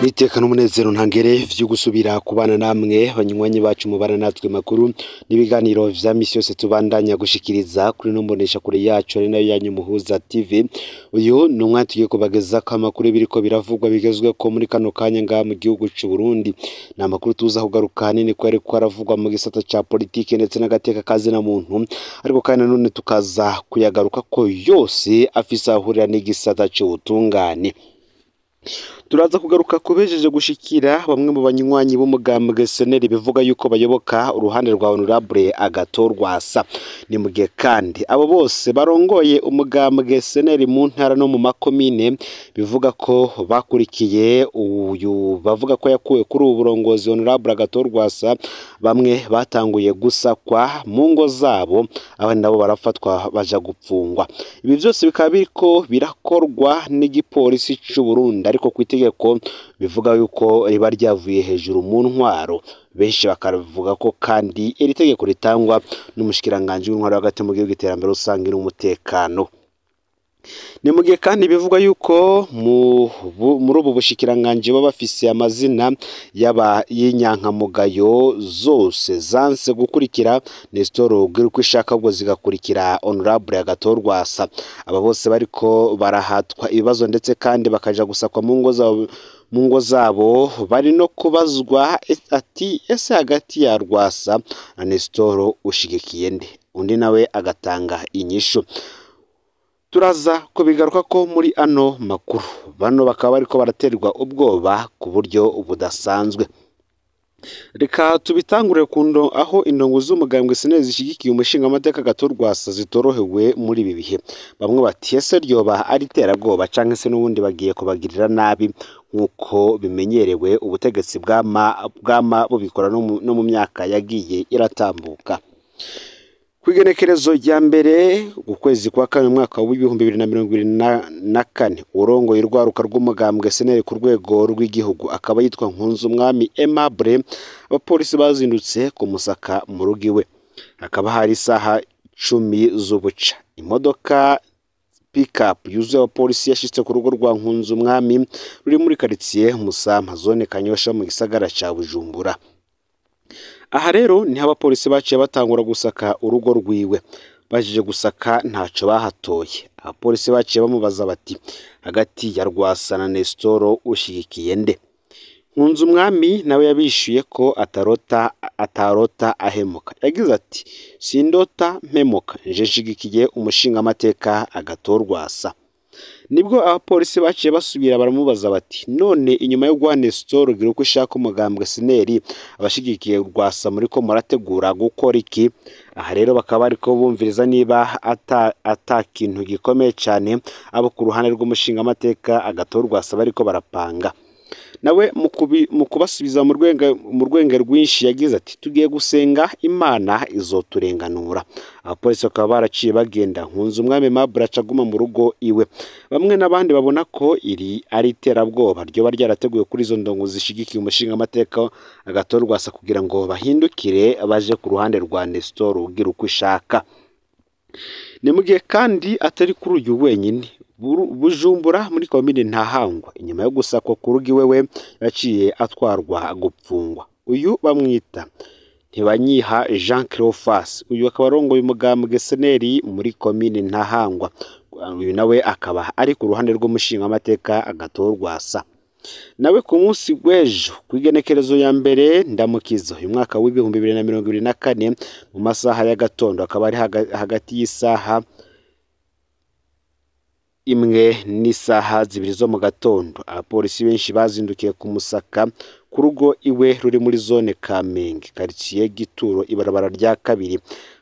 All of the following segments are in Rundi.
Iteka n'umunezero ntangere vyo gusubira kubana namwe banywanyi bacu mubana natwe makuru n'ibiganiro vya misi yose tubandanya gushikiriza kuri no mbonesha kure yacu ari nayo yanyu Muhuza TV. Uyu ni umwanya tugiye kubagezako amakuru biriko biravugwa bigezweko muri kano kanya ngaha mu gihugu c'u Burundi. Ni amakuru tuza kugaruka hanini ko yariko aravugwa mu gisata ca politike ndetse n'agateka kazina muntu, ariko kandi nanone tukaza kuyagaruka ko yose afise ahurira n'igisata c'ubutungane. Turaza kugaruka kubejeje gushikira bamwe mu banywanyi b'umugambwe SNL bivuga yuko bayoboka uruhande rwa Honorable Agathon Rwasa. Ni mu gihe kandi abo bose barongoye umugambwe SNL mu ntara no mu makomine bivuga ko bakurikiye uyu bavuga ko yakuwe kuri ubu burongozi Honorable Agathon Rwasa, bamwe batanguye gusakwa mu ngo zabo, abandi nabo barafatwa baja gupfungwa. Ibi vyose bikaba biriko birakorwa n'igipolisi c'u Burundi, ariko ku itegeko bivuga yuko riba ryavuye hejuru mu ntwaro. Benshi bakavuga ko kandi iri tegeko ritangwa n'umushikiranganji w'intwaro hagati mu gihugu, iterambere rusange n'umutekano. Ni mu gihe kandi bivugwa yuko muri ubu bushikiranganji baba bafise amazina y'aba y'inyankamugayo zose zanse gukurikira Nestor Girukishaka, ubwo zigakurikira Honorable Agathon Rwasa. Aba bose bariko barahatwa ibibazo ndetse kandi bakaja gusakwa mu ngo zabo, bari no kubazwa ati ese hagati ya Rwasa na Nestor ushigikiye nde? Undi nawe agatanga inyishu. Turaza kubigaruka ko muri ano makuru. Bano bakaba bariko baraterwa ubwoba ku buryo budasanzwe. Reka tubitangure kundo aho indongo z'umugambwe SNL zishigikiye umushingamateka Agathon Rwasa zitorohewe muri ibi bihe. Bamwe bati ese ryoba ari iterabwoba canke se n'ubundi bagiye kubagirira nabi nk'uko bimenyerewe ubutegetsi bwama bubikora no mu myaka yagiye iratambuka. Kw'igenekerezo rya mbere ukwezi kwa kane umwaka w'2024, urongoye urwaruka rw'umugambwe SNL ku rwego rw'igihugu akaba yitwa Nkunzumwami Aimable, abapolisi bazindutse kumusaka mu rugo iwe. Hakaba hari isaha 10 z'ubuca. Imodoka pick-up yuzuye abapolisi yashitse ku rugo rwa Nkunzumwami ruri muri quartier Musampa, zone Kanyosha, mu gisagara ca Bujumbura. Aha rero niho abapolisi baciye batangura gusaka urugo rwiwe. Bajije gusaka ntaco bahatoye. Abapolisi baciye bamubaza bati hagati ya Rwasa na Nestor ushigikiye nde? Nkunzumwami nawe yabishuye ko atarota ahemuka. Yagize ati sindota mpemuka, nje nshigikiye umushingamateka Agathon Rwasa. Nibwo abapolisi baciye basubira baramubaza bati none inyuma yo guha Nestor Girukishaka umugambwe SNL abashigikiye Rwasa muriko murategura gukora iki? Aha rero bakaba bariko bumviriza niba ata kintu gikomeye cane abo ku ruhande rw'umushingamateka Agathon Rwasa bariko barapanga. Nawe mu kubasubiza mu rwenge rwinshi yagize ati tugiye gusenga Imana izoturenganura. Abapolisi bakaba baraciye bagenda. Nkunzumwami Aimable acaguma mu rugo iwe. Bamwe n'abandi babona ko iri ari iterabwoba ryoba ryarateguwe kuri izo ndongo zishigikiye umushingamateka Agathon Rwasa kugira ngo bahindukire baje ku ruhande rwa Nestor Girukishaka. Ni mu gihe kandi atari kuri uyu wenyine. Bujumbura muri komine Ntahangwa, inyuma yo gusakwa ku rugo iwewe yaciye atwarwa gupfungwa. Uyu bamwita Ntibanyiha Jean Cleophas, uyu akaba arongoye umugambwe SNL muri komine Ntahangwa. Uyu nawe akaba ari ku ruhande rw'umushingamateka Agathon Rwasa. Nawe ku munsi w'ejo kw'igenekerezo ya mbere ndamukizo uyu mwaka w'2024 mu masaha y'agatondo, akaba ari hagati y'isaha 1 n'isaha 2 zo mu gatondo, abapolisi benshi bazindukiye kumusaka ku rugo iwe ruri muri zone Kamenge, quartier Gituro, ibarabara rya kabiri.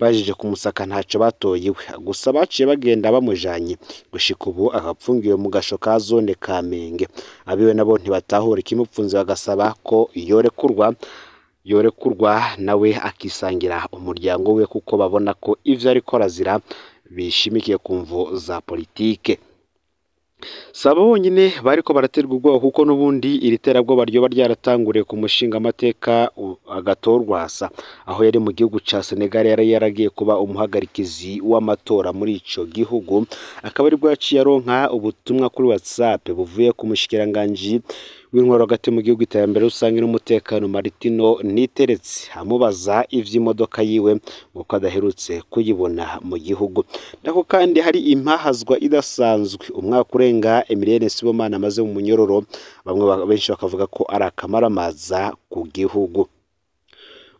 Bajije kumusaka ntaco batoye iwe, gusa baciye bagenda bamujanye. Gushika ubu akapfungiwe mu gasho ka zone Kamenge. Abiwe nabo ntibatahura ikimupfunze, bagasaba ko yorekurwa nawe akisangira umuryango we, kuko babona ko ivyo ariko arazira bishimikiye ku mvo za politike. Saba bonyine bariko baraterwa ubwoba, kuko n'ubundi iri terabwoba ryoba ryaratanguriye ku mushingamateka Agathon Rwasa, aho yari mu gihugu ca Senegal yari yaragiye kuba umuhagarikizi w'amatora muri ico gihugu, akaba aribwo yaciye aronka ubutumwa kuri WhatsApp buvuye ku mushikiranganji w'intwaro hagati mu gihugu, iterambere rusange n'umutekano Martino Niteretse, amubaza ivy'imodoka yiwe ngo ko adaherutse kuyibona mu gihugu. Nako kandi hari impahazwa idasanzwe, umwaka urenga Emilienne Sibomana amaze mu munyororo, bamwe benshi bakavuga ko ari akamaramaza ku gihugu.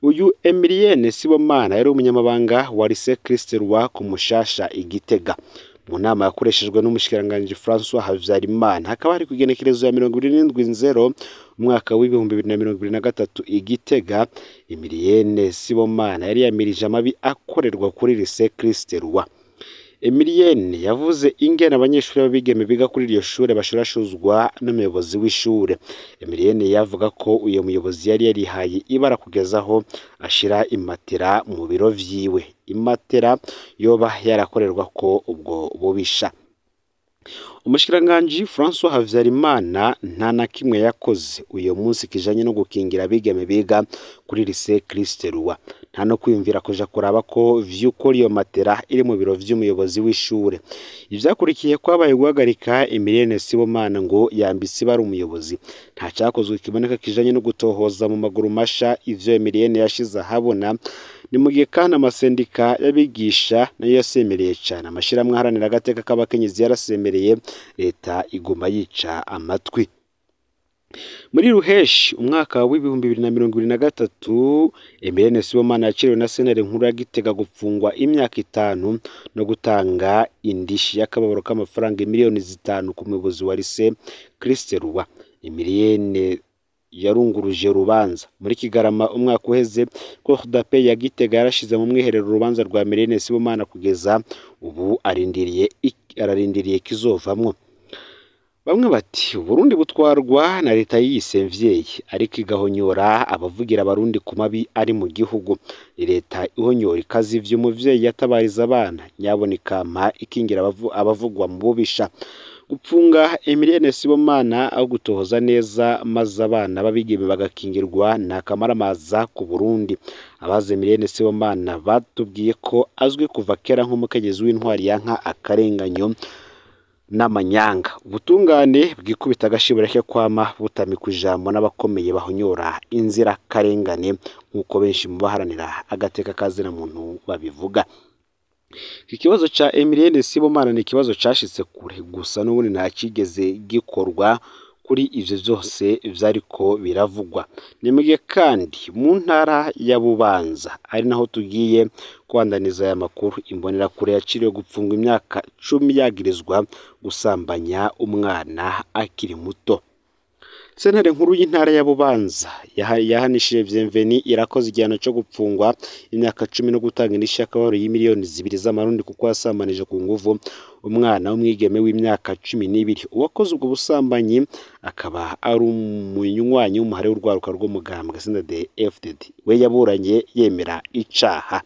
Uyu Emilienne Sibomana yari umunyamabanga wa Lycée Christ Roi ku Mushasha i Gitega. Mu nama yakoreshejwe n'umushikiranganji François Habyarimana, hakaba hari ku igenekerezo ya 27/0 umwaka w'2023 i Gitega, Emilienne Sibomana yari yamirije amabi akorerwa kuri Lycée Christ Roi. Emilienne yavuze ingene abanyeshuri b'abigeme biga kuri iryo shure bashurashuzwa n'umuyobozi w'ishure. Emilienne yavuga ko uyo muyobozi yari yarihaye ibara kugeza aho ashira imatera mu biro vyiwe, imatera yoba yarakorerwa ko ubwo bubisha. Umushikiranganji François Habyarimana nta na kimwe yakoze uyo munsi kijanye no gukingira abigeme biga kuri Lycée Christ Roi, nta no kwiyumvira kuja kuraba ko vy'ukuri iyo matera iri mu biro vy'umuyobozi w'ishure. Ivyakurikiye kwabaye guhagarika Emilienne Sibomana ngo yambitse ibara umuyobozi. Nta cakozwe kiboneka kijanye no gutohoza mu maguru masha ivyo Emilienne yashize ahabona. Ni mu gihe kandi amasendika y'abigisha nayo yasemereye cane, amashirahamwe aharanira agateka k'abakenyezi yarasemereye, leta iguma yica amatwi. Muri Ruheshi umwaka w'2023, Emilienne Sibomana yakiriwe na sentare nkuru ya Gitega gupfungwa imyaka 5 no gutanga indishi y'akababaro k'amafaranga 5 miliyoni ku muyobozi wa Lycée Christ Roi. Emilienne yarunguruje urubanza muri Kigarama umwaka uheze. Cour d'appel ya Gitega yarashize mu mwiherero urubanza rwa Emilienne Sibomana, kugeza ubu ararindiriye kizovamwo. Bamwe bati Uburundi butwarwa na leta yiyise mvyeyi, ariko igahonyora abavugira abarundi ku mabi ari mu gihugu. Ni leta ihonyora ikazivya umuvyeyi yatabariza abana, nyabona ikampa ikingira abavugwa mu bubisha. Gupfunga Emilienne Sibomana aho gutohoza neza maze abana b'abigeme bagakingirwa ni akamaramaza ku Burundi. Abazi Emilienne Sibomana batubwiye ko azwi kuva kera nk'umukenyezi w'intwari yanka akarenganyo n'amanyanga. Ubutungane bwikubita agashi bureke kwama butamika ijambo n'abakomeye bahonyora inzirakarengane, nk'uko benshi mu baharanira agateka kazina muntu babivuga. Iki kibazo ca Emilienne Sibomana ni ikibazo cashitse kure, gusa n'ubundi nta cigeze gikorwa kuri ivyo vyose vyariko biravugwa. Ni mu gihe kandi mu ntara ya Bubanza, ari naho tugiye kubandaniza aya makuru, imbonerakure yaciriwe gupfungwa imyaka 10 yagirizwa gusambanya umwana akiri muto. Sentare nkuru y'intara ya Bubanza yahanishije Bienvenu Irakoze igihano co gupfungwa imyaka 10 no gutanga indishyi y'akababaro y'2 miliyoni z'amarundi kuko yasambanije ku nguvu umwana w'umwigeme w'imyaka 12. Uwakoze ubwo busambanyi akaba ari umunywanyi w'umuhari w'urwaruka rw'umugambwe CNDD FDD, we yaburanye yemera icaha.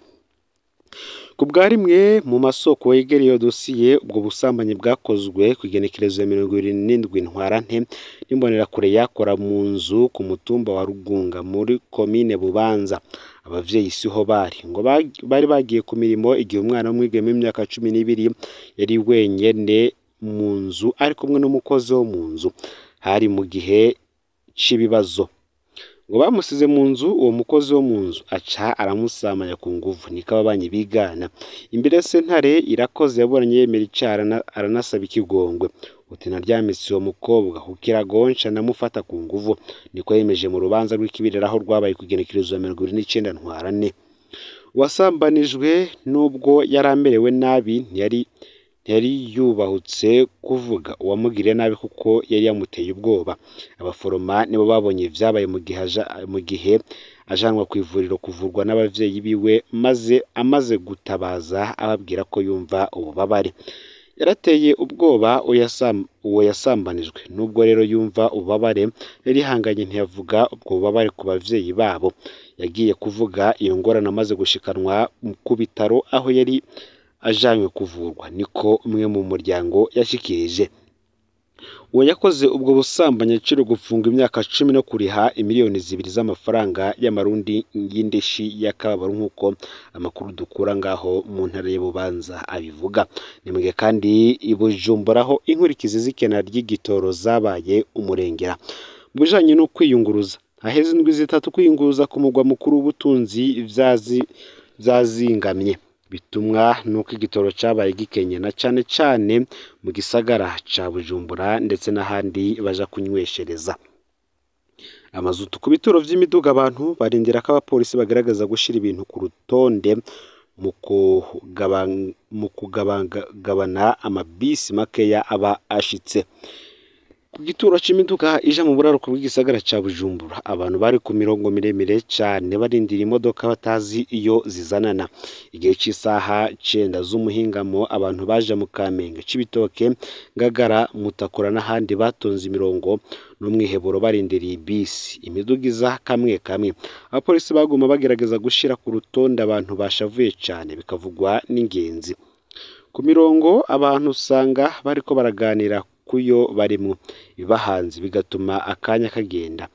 Ku bwa rimwe mu masoko yegereye iyo dosiye, ubwo busambanyi bwakozwe ku igenekerezo ya 27 Ntwarante n'imbonerakure yakora mu nzu ku mutumba wa Rugunga muri komine Bubanza. Abavyeyi siho bari, ngo bari bagiye ku mirimo igihe umwana w'umwigeme w'imyaka 12 yari wenyene mu nzu ari kumwe n'umukozi wo mu nzu. Hari mu gihe c'ibibazo. Ngo bamusize mu nzu, uwo mukozi wo mu nzu aca aramusamanya ku nguvu, niko ababanyi bigana. Imbere ya sentare, Irakoze yaburanye yemera icaha, aranasaba ikigongwe. Uti naryamitse uwo mukobwa ku kirago nca ndamufata ku nguvu, niko yemeje mu rubanza rw'ikibiriraho rwabaye ku igenekerezo ya 29 Ntwarante. Uwasambanijwe nubwo yari amerewe nabi ntiyari yubahutse kuvuga uwamugiriye nabi kuko yari yamuteye ubwoba. Abaforoma nibo babonye ivyabaye mu gihe ajanwa ku ivuriro kuvurwa n'abavyeyi biwe, maze amaze gutabaza ababwira ko yumva ububabare. Yarateye ubwoba uwo yasambanijwe. Nubwo rero yumva ububabare, yarihanganye ntiyavuga ubwo bubabare ku bavyeyi babo. Yagiye kuvuga iyo ngorane amaze gushikanwa ku bitaro aho yari ajanywe kuvurwa, niko umwe mu muryango yashikirije. Uwo yakoze ubwo busambanyi yaciriwe gufungwa imyaka 10 no kuriha 2 miliyoni z'amafaranga y'amarundi y'indishi y'akababaro, nk'uko amakuru dukura ngaho mu ntara ya Bubanza abivuga. Ni mu gihe kandi i Bujumbura ho inkurikizi z'ikena ry'igitoro zabaye umurengera. Mu bijanye no kwiyunguruza, haheze indwi 3 kwiyunguruza ku mugwa mukuru w'ubutunzi vyazingamye, bitumwa nuko igitoro cabaye gikenye na cane cane mu gisagara ca Bujumbura ndetse n'ahandi baja kunyweshereza amazutu. Ku bituro vy'imiduga abantu barindira ko abapolisi bagerageza gushira ibintu ku rutonde mu kugabana amabisi makeya aba ashitse. Ku gituro c'imiduga ija mu buraruko bw'igisagara ca Bujumbura, abantu bari ku mirongo miremire cane barindira imodoka batazi iyo zizanana. Igihe c'isaha 9 z'umuhingamo abantu baja mu Kamenge, Cibitoke, Ngagara, Mutakura n'ahandi batonze imirongo n'umwiheburo barindiriye bisi. Imiduga iza kamwe kamwe. Abapolisi baguma bagerageza gushira ku rutonde abantu bashavuye cane, bikavugwa n'ingenzi. Ku mirongo abantu usanga bariko baraganira kuyo barimwo, ibibahanze bigatuma akanya kagenda.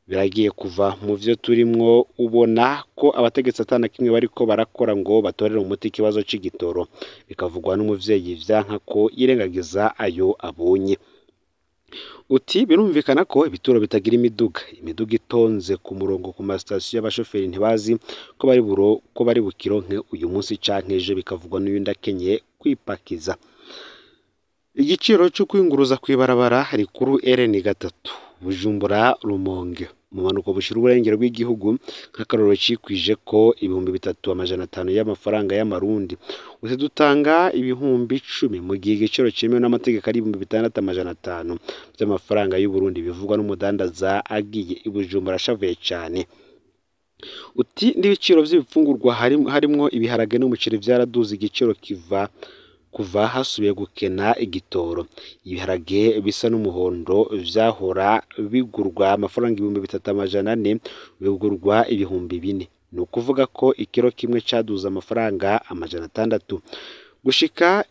Biragiye kuva mu vyo turimwo, ubona ko abategetsi atana kimwe bariko barakora ngo batorere umuti ikibazo c'igitoro, bikavugwa n'umuvyeyi vyanka ko yirengagiza ayo abonye. Uti birumvikana ko ibituro bitagira imiduga, imiduga itonze ku murongo ku masitasiyo, y'abashoferi ntibazi ko bari buro ko bari bukironke uyu munsi canke ejo, bikavugwa n'uyundi akenye kwipakiza. Igiciro co kwiyunguruza kw'ibarabara rikuru RN 3 Bujumbura Rumonge mu mpanuka bushira uburengero bw'igihugu, nk'akarorero cikwije ko 3500 y'amafaranga y'amarundi, uti dutanga 10,000 mu gihe igiciro cemewe n'amategeko ari 6500 vy'amafaranga y'Uburundi, bivugwa n'umudandaza agiye i Bujumbura ashavuye cane. Uti n'ibiciro vy'ibifungurwa harimwo ibiharage n'umuceri vyaraduze igiciro kiva kuva hasubiye gukena igitoro. Ibiharage bisa n'umuhondo vyahora bigurwa amafaranga 3400 bigurwa 4000, ni ukuvuga ko ikiro kimwe caduze amafaranga 600 gushika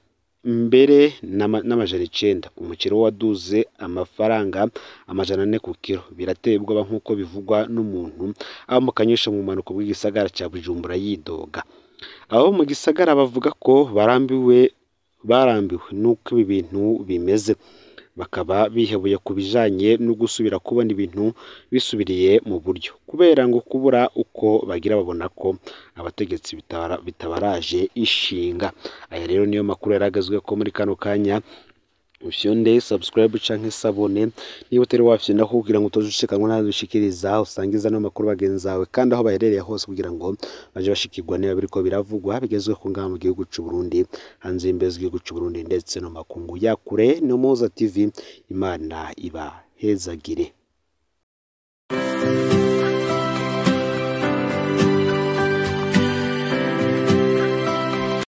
mbere n'900. Umuceri waduze amafaranga 400 ku kiro, birateye ubwoba nk'uko bivugwa n'umuntu aba mu Kanyosha mu bumanuko bw'igisagara ca Bujumbura yidoga. Abo mu gisagara bavuga ko barambiwe nuko ibi bintu bimeze, bakaba bihebuye ku bijanye no gusubira kubona ibintu bisubiriye mu buryo, kubera ngo kubura uko bagira babona ko abategetsi bitabaraje ishinga. Aya rero niyo makuru yaragezwe ko muri kano kanya. Ufyonde subscribe canke sabone niba utari wafyonda kugira ngo utozushikanywa n'adushikiriza, usangiza no makuru bagenzi bawe kandi aho baherereye hose, kugira ngo baje bashikirwa niba biriko biravugwa bigezwe ku ngaha mu gihugu c'u Burundi, hanze y'imbibe z'igihugu c'u Burundi ndetse no makungu ya kure. No Muhuza TV, Imana ibahezagire.